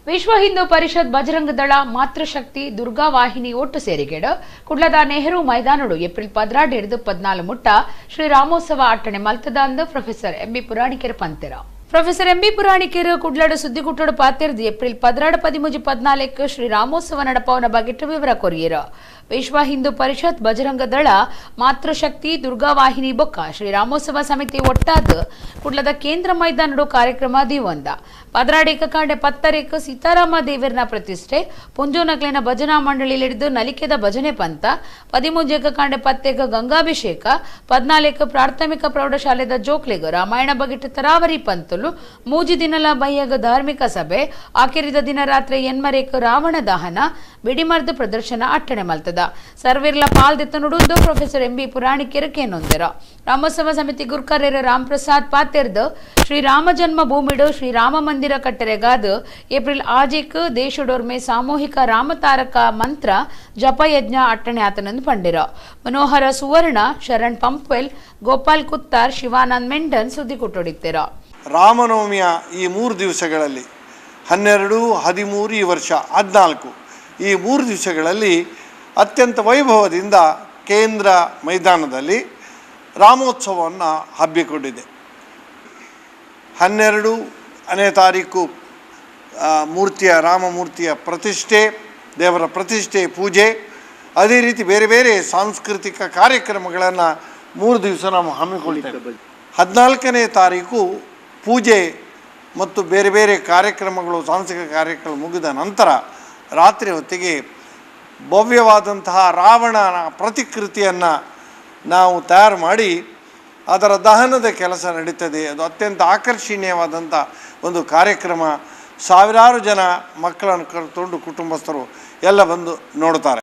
ವಿಶ್ವ ಹಿಂದೂ ಪರಿಷತ್ ಬಜರಂಗ ದಳ ಮಾತೃಶಕ್ತಿ ದುರ್ಗಾ ವಾಹಿನಿ ಒಟ್ಟು ಸೇರಿಗೆಡು ಕುಡ್ಲದ ನೆಹರು ಮೈದಾನಡು ಏಪ್ರಿಲ್ 12 ಹಿಡಿದು 14 ಮುಟ್ಟ ಶ್ರೀ ರಾಮೋತ್ಸವ ಅಟ್ಟಣೆ ಮಲ್ತದ ಅಂದು ಪ್ರೊಫೆಸರ್ ಎಂಬಿ ಪುರಾಣಿಕೆರ್ ಪಂತೆರ. ಪ್ರೊಫೆಸರ್ ಎಂಬಿ ಪುರಾಣಿಕೆರ್ ಕುಡ್ಲಡು ಸುದ್ದಿಗುಟ್ಟಡು ಪಾತೆರ್ದು ಏಪ್ರಿಲ್ 12, 13, 14 ಶ್ರೀ ರಾಮೋತ್ಸವ ನಡಪವನ ಬಗೆಟ್ ವಿವರ ಕೊರಿಯರು. ವಿಶ್ವ ಹಿಂದೂ ಪರಿಷತ್ ಬಜರಂಗ ದಳ ಮಾತೃಶಕ್ತಿ ದುರ್ಗಾ ವಾಹಿನಿ ಬೊಕ್ಕ ಶ್ರೀ ರಾಮೋತ್ಸವ ಸಮಿತಿ ಒಟ್ಟಾದ ಕುಡ್ಲದ ಕೇಂದ್ರ ಮೈದಾನಡು ಕಾರ್ಯಕ್ರಮ ದಿವಂದ 12 ಕಾಂಡೆ 10 ಸೀತಾರಾಮ ದೇವರನ ಪ್ರತಿಷ್ಠೆ ಪುಂಜೋನಕ್ಲಿನ ಭಜನಾ ಮಂಡಳಿಲಿಡಿದು ನಲಿಕೆದ ಭಜನೆ ಪಂತ 13 ಕಾಂಡೆ 10 ಗಂಗಾಭಿಷೇಕ 14 ಪ್ರಾಥಮಿಕ ಪ್ರೌಢಶಾಲೆದ ಜೋಕ್ಲೆಗ್ ರಾಮಾಯಣ ಬಗೆಟ್ ತರಾವರಿ ಪಂತಲು 3 ದಿನಲ ಬಯ್ಯಗ ಧಾರ್ಮಿಕ ಸಭೆ ಆಕೆರಿದ ದಿನ ರಾತ್ರಿ 8 ರಾವಣ ದಹನ ಬಿಡಿಮರ್ದು ಪ್ರದರ್ಶನ ಅಟ್ಟಣೆ ಮಲ್ತದ. ಸರ್ವಿರ್ಲ ಪಾಲ್ದೆತ್ತನುಡುಂದು ಪ್ರೊಫೆಸರ್ ಎಂಬಿ ಪುರಾಣಿಕೆರ್ ಕೇನೊಂದೆರ. ರಾಮೋತ್ಸವ ಸಮಿತಿ ಗುರ್ಕರೇರ ರಾಮಪ್ರಸಾದ್ ಪಾತೆರ್ದು ಶ್ರೀ ರಾಮ ಜನ್ಮ ಭೂಮಿಡು ಶ್ರೀ ರಾಮ ಮಂದಿರ ಕಟ್ಟರೆಗಾದ ಏಪ್ರಿಲ್ 6 ದೇಶಡೋರ್ಮೆ ಸಾಮೂಹಿಕ ರಾಮತಾರಕ ಮಂತ್ರ ಜಪಯಜ್ಞ ಅಟ್ಟಣೆ ಆತನಂದು ಪಂಡಿರ. ಮನೋಹರ ಸುವರ್ಣ, ಶರಣ್ ಪಂಪ್ವೆಲ್, ಗೋಪಾಲ್ ಕುತ್ತಾರ್, ಶಿವಾನಂದ್ ಮೆಂಡನ್ ಸುದ್ದಿ ಕೊಟ್ಟೊಡಿತ್ತೆರ. ರಾಮನವಮಿಯ ಈ 3 ದಿವಸಗಳಲ್ಲಿ 12, 13 ಈ ವರ್ಷ 14 ಈ 3 ದಿವಸಗಳಲ್ಲಿ ಅತ್ಯಂತ ವೈಭವದಿಂದ ಕೇಂದ್ರ ಮೈದಾನದಲ್ಲಿ ರಾಮೋತ್ಸವವನ್ನು ಹಬ್ಬಿಕೊಂಡಿದೆ. 12ನೇ ತಾರೀಕು ಮೂರ್ತಿಯ ರಾಮಮೂರ್ತಿಯ ಪ್ರತಿಷ್ಠೆ, ದೇವರ ಪ್ರತಿಷ್ಠೆ ಪೂಜೆ, ಅದೇ ರೀತಿ ಬೇರೆ ಬೇರೆ ಸಾಂಸ್ಕೃತಿಕ ಕಾರ್ಯಕ್ರಮಗಳನ್ನು 3 ದಿವಸ ನಾವು ಹಮ್ಮಿಕೊಳ್ತೇವೆ. 14ನೇ ತಾರೀಕು ಪೂಜೆ ಮತ್ತು ಬೇರೆ ಬೇರೆ ಕಾರ್ಯಕ್ರಮಗಳು, ಸಾಂಸ್ಕೃತಿಕ ಕಾರ್ಯಕ್ರಮ ಮುಗಿದ ನಂತರ ರಾತ್ರಿ ಹೊತ್ತಿಗೆ ಭವ್ಯವಾದಂತಹ ರಾವಣನ ಪ್ರತಿಕೃತಿಯನ್ನು ನಾವು ತಯಾರು ಮಾಡಿ ಅದರ ದಹನದ ಕೆಲಸ ನಡೀತದೆ. ಅದು ಅತ್ಯಂತ ಆಕರ್ಷಣೀಯವಾದಂಥ ಒಂದು ಕಾರ್ಯಕ್ರಮ. ಸಾವಿರಾರು ಜನ ಮಕ್ಕಳನ್ನು ಕರೆದುಕೊಂಡು ಕುಟುಂಬಸ್ಥರು ಎಲ್ಲ ಬಂದು ನೋಡುತ್ತಾರೆ.